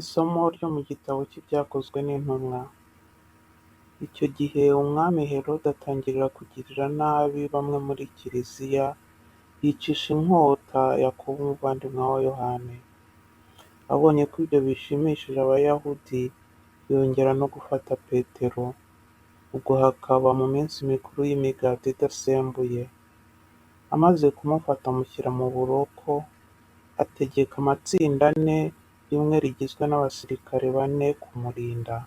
Isomo ryo mu gitabo cy'Ibyakozwe n'Intumwa. Icyo gihe umwami Herodi atangira kugirira nabi bamwe muri Kiliziya, yicisha inkota Yakobo umuvandimwe wa Yohani. Abonye ko ibyo bishimishije Abayahudi, yongera no gufata Petero. Ubwo hakaba mu minsi mikuru y'imigati idasembuye. Amaze kumufata amushyira mu buroko, ategeka amatsinda ane, rimwe rigizwe n'abasirikare bane kumurinda.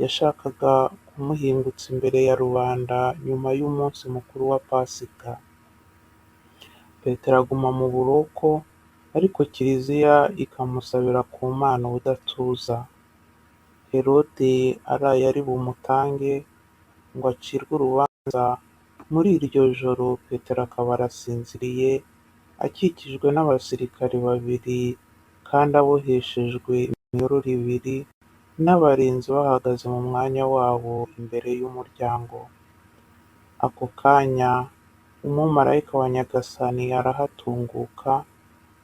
Yashakaga kumuhingutsa imbere ya rubanda nyuma y'umunsi mukuru wa Pasika. Petero aguma mu buroko, ariko Kiliziya ikamusabira ku Mana ubudatuza. Herodi araye ari bumutange ngo acirwe urubanza, muri iryo joro Petero akaba arasinziriye, akikijwe n'abasirikare babiri kandi aboheshejwe iminyururu ibiri, n'abarinzi bahagaze mu mwanya wabo imbere y'umuryango. Ako kanya umumarayika wa Nyagasani arahatunguka,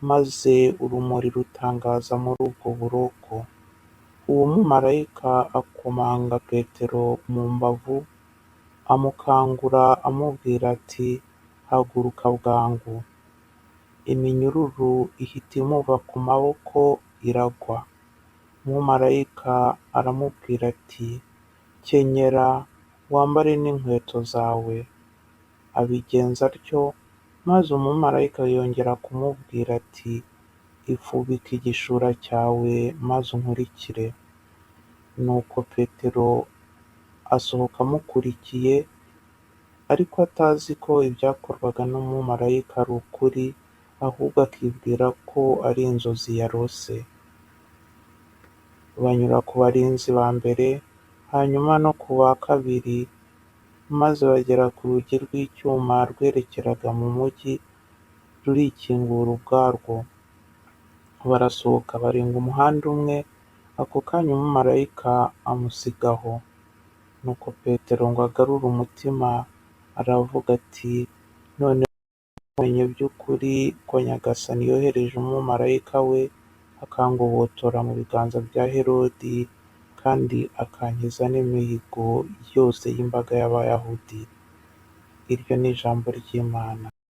maze urumuri rutangaza muri ubwo buroko. Uwo mumarayika akomanga Petero mu mbavu, amukangura amubwira ati “Haguruka bwangu.” Iminyururu ihita imuva ku maboko iragwa. Umumarayika aramubwira ati “Kenyera wambare n'inkweto zawe.” Abigenza atyo, maze umumarayika yongera kumubwira ati “Ifubike igishura cyawe maze unkurikire.” Nuko Petero asohoka amukurikiye, ariko atazi ko ibyakorwaga n'umumarayika ari ukuri, ahubwo akibwira ko ari inzozi yarose. Banyura ku barinzi ba mbere, hanyuma no ku ba kabiri, maze bagera ku rugi rw'icyuma rwerekeraga mu mujyi, rurikingura ubwarwo. Barasohoka barenga umuhanda umwe, ako kanya umumarayika amusiga aho. Nuko Petero ngo agarure umutima, aravuga ati “Noneho menye by'ukuri ko Nyagasani yohereje umumarayika we akangobotora mu biganza bya Herodi kandi akankiza n'imihigo yose y'imbaga y'Abayahudi.” Iryo ni ijambo ry'Imana.